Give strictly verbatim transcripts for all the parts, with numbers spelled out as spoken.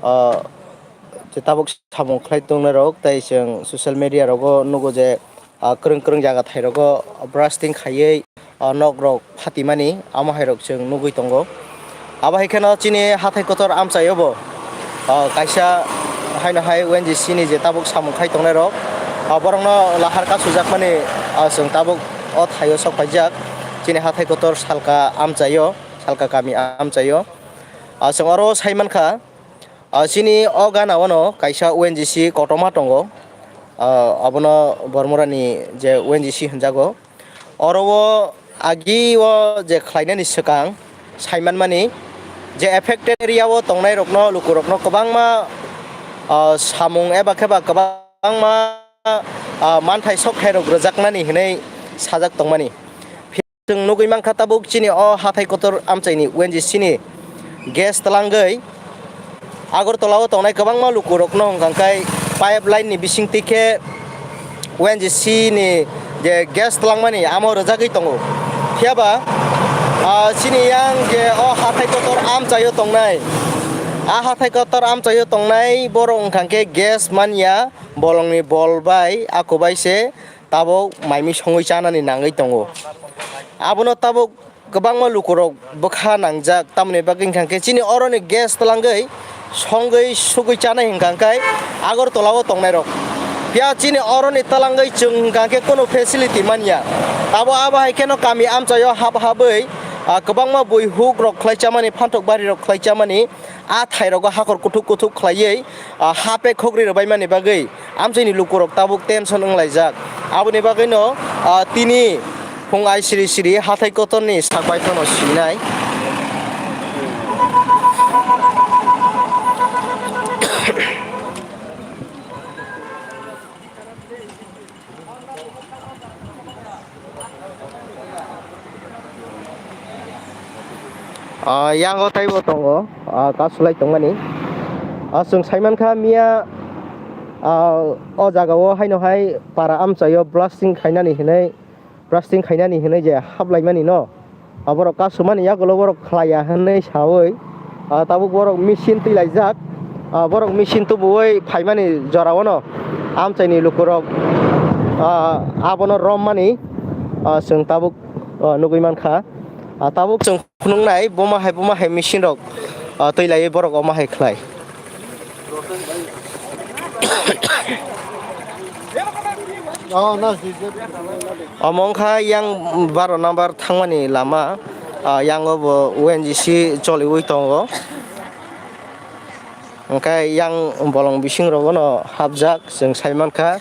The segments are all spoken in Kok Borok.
ah, je tabuk samung khlai tongnai rok, tei chwng social media rogo nugo je, ah, kwrwng kwrwng jaga thai rogo blasting khaiwi, ah, nok rok phatimani, amo hai rok chwng nugwi tongo. Abo hai kheno chini hathai kotor amchaio bo, ah, kaisa haino hai O N G C ni je tabuk samung khai tongnai rok, ah, borokno lahar ka sujakmani, ah, chwng tabuk o thaio sok paijak chini hathai kotor Salka amchaio, Salka kami amchaio. Ah, chwng oro sai mankha, ah, chini o gana o no kaisa O N G C kotorma tongo. Ah, abono Bormorani je O N G C hinjago. Oro o agi o je khlainani swkang sai manmani je affected area o tongnai rokno, luku rokno kwbangma, ah, samung eba khe ba kwbangma, ah, manthai sok thai rok rwjaknani hinwi sajak tongmani. Chwng nugwi mankha tabuk chini o hathai kotor amchaini O N G C ni gas twlangwi Agartala o tongnai kwbangma lukurokno hwnkha khe pipeline ni bisingtwi khe O N G C ni je gas twlangmani amo rwjagwi tongo. Phiyaba, ah, chini yang je o hathai kotor amchaio tongnai, a hathai kotor amchaio tongnai borok hwnkha khe gas manya, bolongni bol bai ako bai se tabuk maimi songwi chanani nangwi tongo. Abono tabuk kwbangma lukurok bwkha nangjak, tamoni bagwi hwnkha khe chini oroni gas twlangwi songwi sugwi chanai hwnkha khe Agartala o tongnairok. Phiya chini oroni twlangwi chwng hwnkha khe kunu facility manya. Abo abo hai kheno kami amchaio hap habwi, ah, kwbangma bui huk rok khlai chamani, phanthok bari rok khlai chamani, a thai rogo hakor kuthuk kuthuk khlaiwi, ah, ha pek khogri rwbaimani bagwi amchaini lukurok tabuk tension wnglaijak. Aboni bagwino, ah, tini phung ai siri siri hathai kotorni sak bai phano sinai. Ah, yango taibo tongo, ah, kasulai tongmani. Ah, chwng saimankha miya, ah, o jagao haino hai para amchaio blasting khainani hinwi, blasting khainani hinwi je haplaimani no. Ah, borok kasumani yagulo borok khlaiya hinwi sawi, ah, tabuk borok machine twilaijak. Ah, borok machine tubuwi phaimani jorao no amchaini lukurok, ah, abono rommani, ah, chwng tabuk, ah, nugwi mankha. Ah, tabuk chwng phunuknai buma hai buma hai machine rok, ah, twilaiwi borok omo hai khlai. Omo wngkha yang baro number thangmani lama, ah, yango bo O N G C choliwi tongo. Hwnkhe yang bolong bising rogono hapjak, chwng sai mankha.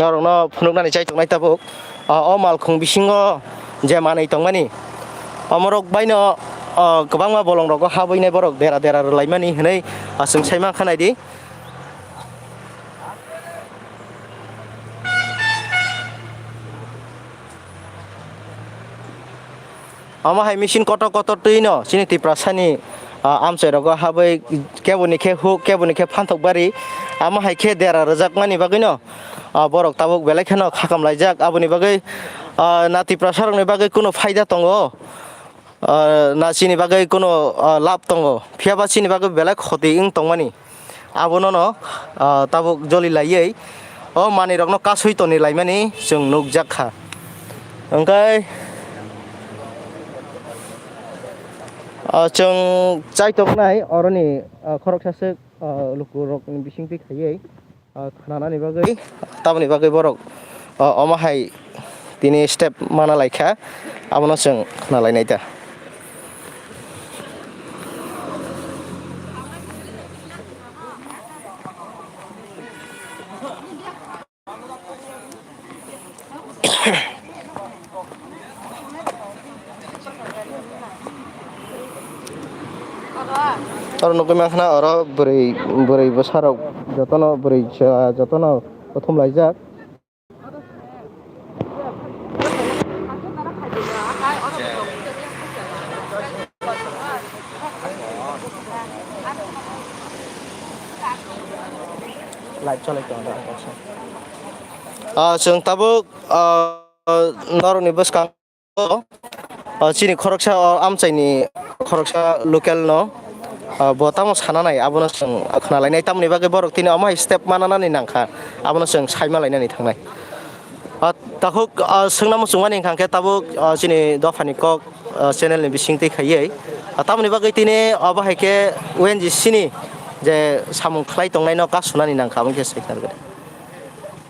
Norokno phunuknani chai tongnai tabuk. O, o malkhung bisingo je manwi tongmani, omorok baino, o, kwbangma bolongrogo habwinai borok dera dera rwlaimani hinwi, o, chwng sai mankha naidi. Omo hai machine kotor kotor twi no chini Tiprasani, ah, amchai rogo habwi keboni khe huk, keboni khe phanthok bari, amo hai khe dera rwjakmani bagwi no, ah, borok tabuk belai kheno khakam laijak. Aboni bagwi, ah, na Tiprasa rokni bagwi kunu phaida tongo, ah, na chini bagwi kunu, ah, lab tongo, phiya ba chini bagwi belai khoti wng tongmani. Abono no, ah, tabuk joli laiwi o manwi rokno kasui toni laimani chwng nukjak kha. Hwnkhe, ah, chwng chaitok nai oroni, ah, khoroksa swk, ah, luku rokni bisingtwi khaiwi, ah, khnanani bagwi, taboni bagwi borok, ah, omo hai tini step mana laikha, abono chwng khna lainai ta. Oro nugwi mankha na oro bwrwi, bwrwi bwsarok jotono, bwrwi cha jotono kuthum laijak. Cholai tongo, kaisa. Ah, chwng tabuk, ah, norokni bwskango, ah, chini khoroksa, ah, amchaini khoroksa local no, ah, bo tamo sana nai, abono chwng khna lainai, tamoni bagwi borok tini omo hai step mananani nangkha, abono chwng saima lainani thangnai. Ah, takhuk, ah, swngna muchungmani hwnkha khe tabuk, ah, chini dophani kok, ah, channel ni bising twi khaiwi. Ah, tamoni bagwi tini obo hai khe O N G C ni je samung khlai tongnaino kasunani nangkha, aboni khe swikhargwi.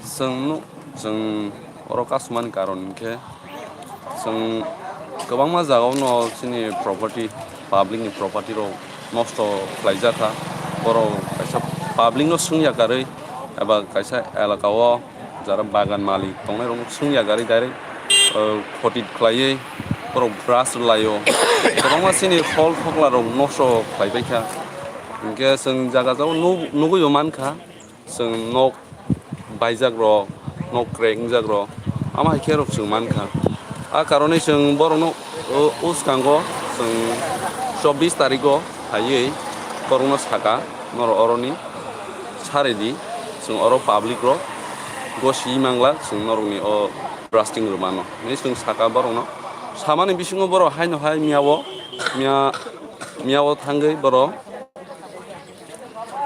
Chwng nuk, chwng oro kasumani karon hinkhe chwng kwbangma jagao no chini property, public ni property rok nosto khlaijakha. Borok kaisa public no swngya karwi eba kaisa elaka o jara bagan malik tongnai rok swngya karwi direct, uh, khoti khlaiwi borok brush rwlaio. Kwbangma chini hol thokla rok nosto khlaibaikha. Hinkhe chwng jaga jagao nuk-, nugwi mankha. Chwng nok baijak rok, nok crack wngjak rok, ama hai khe rok chwng mankha. A karonwi chwng borokno, o, o swkango chwng chobbish tarikgo phaiwi borokno saka, "Norok oroni saridi, chwng oro public rok gosiwi manglak, chwng norokni o blasting rwmano," hinwi chwng saka borokno. Samani bisingo borok haino hai miyao, miya, miyao thangwi borok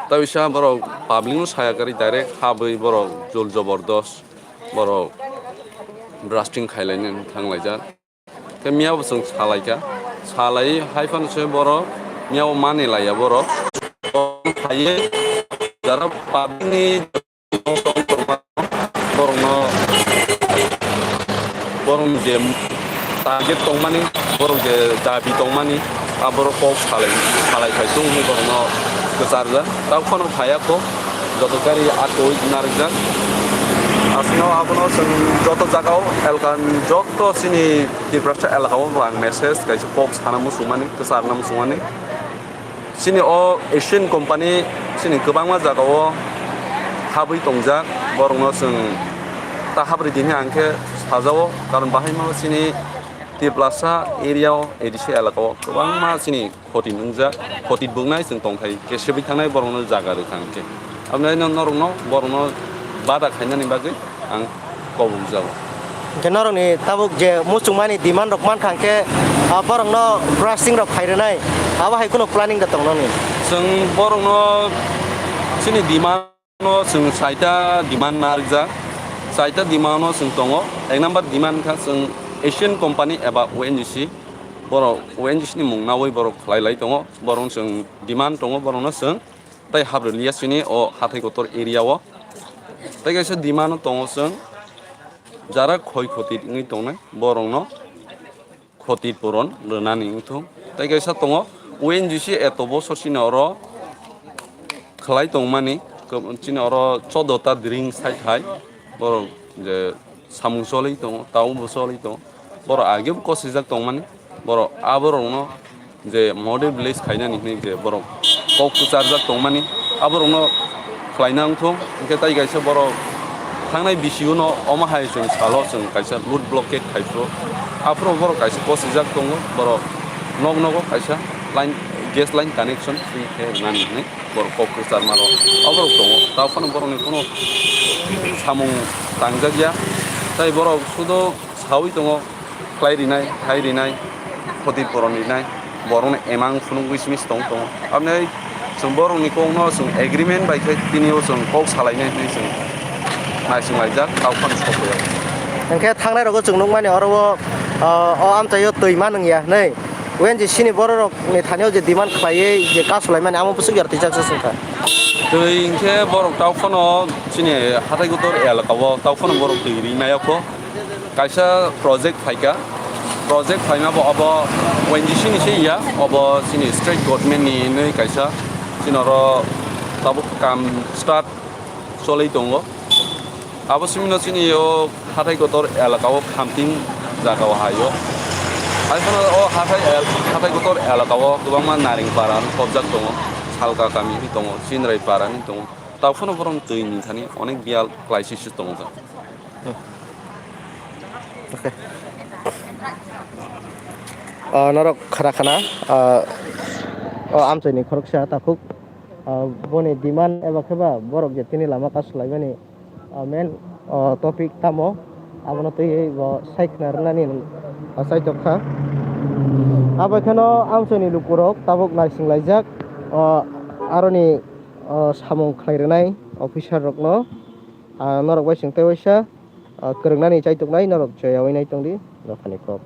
Tei bisa borok public no saya kwrwi direct habwi borok jol jobordos borok blasting khailainani thanglaijak. Khe miya bo chwng salaikha, salai hai phano se borok miya bo mani laiya borok. Phaiwi jara public ni borokno, borokni je target tongmani, borok je dabi tongmani, a borok kok salai, salai phai tung hwnwi borokno kwcharjak. Tei phano phaiya kho, joto gari atwi narwkjak. Aswkno abono chwng joto jagao elkani joto chini Tiprasa elakao bo ang message kaisa kok sana muchungmani, kwcharna muchungmani. Chini o Asian company chini kwbangma jagao habwi tongjak, borokno chwng ta habri di hwnwi ang khe sajao, karon bahai ma chini Tiprasa area o A D C elaka o kwbangma chini khoti nungjak, khoti bwngnai chwng tongthai khe sebwi thangnai borokno jaga rwkha hwnkhe. Aboni norokno, borokno bada khainani bagwi ang kobokjago. Hwnkhe norokni tabuk je muchungmani demand rok mankha hwnkhe, ah, borokno blasting rok khai rwnai, abo hai kheno planning da tong noni? Chwng borokno chini demand no chwng saita demand narwkjak, saita demand no chwng tongo. Ek number demand kha chwng Asian company eba O N G C, borok O N G C ni mung nawi borok khlai lai tongo, borok chwng demand tongo, borokno chwng tei habrwi liya chini o hathai kotor area o. Tei kaisa demand no tongo chwng jara khoi khoti wngwi tongnai borokno khoti puron rwnani wngthung. Tei kaisa tongo O N G C eto bosor chini oro khlai tongmani, chini oro choddo ta dring side hai borok je samung choli tongo, tau bo choli tongo. Borok age bo kosijak tongmani, borok aborokno je model village khainani hinwi je borok kok kwcharjak tongmani, aborokno khlaina wngthung. Hinkhe tai kaisa borok thangnai B C U no omo hai chwng salo chwng kaisa road blockade khai phuru, aphuru borok kaisa kosijak tongo, borok nok nogo kaisa line, gas line connection free khe rwnani hinwi borok kok kwcharma rok oborok tongo. Tao phano borokni kheno samung tangjak ya, tai borok sudo sawi tongo, khlai rinai, khai rinai, khoti puron rinai, borokno emang phunugwi simi tong tongo. Aboni chwng borokni kokno chwng agreement bai khe tini o chwng kok salainai hinwi chwng naising laijak, tao phano sokphaio. Hwnkhe thangnai rogo chwng nukmani oro o, o amchaio twi ma nungya hinwi. O N G C ni borok rokni thani o je demand khlaiwi je kasu laimani amo bwswk jar twijak se swngkha. Twi hinkhe borok tao phano chini hathai kotor elaka o tao phano borok twi ri maya kho. Kaisa project phaikha, project phaima bo obo O N G C ni se ya, obo chini state government ni hinwi kaisa chini oro tabuk kam start choli tongo. Abo simino chini o hathai kotor elaka o khamting jaga o hai o. Hai phano o hathai el-, hathai kotor elaka o kwbangma Naring para no thopjak tongo, Salka kami hinwi tongo, Chinrai para hinwi tongo. Tao phano borok twi ni thani onek biyal klaisisi tongo. Okay. Ah, norok khara khana, ah, o amchaini khoroksa takhuk. ah, boni demand eba khe ba borok je tini lama kasu laimani, ah, main, ah, topic tamo, abono twiwi bo sai khna rwnani, ah, chaitok kha. Abo kheno amchaini lukurok tabuk naising laijak, ah, aroni, ah, samung khlai rwnai officer rokno, ah, norok bai chwng tei waisa, ah, kwrwngnani chaitoknai norok joyawi nai tongdi dophani kok.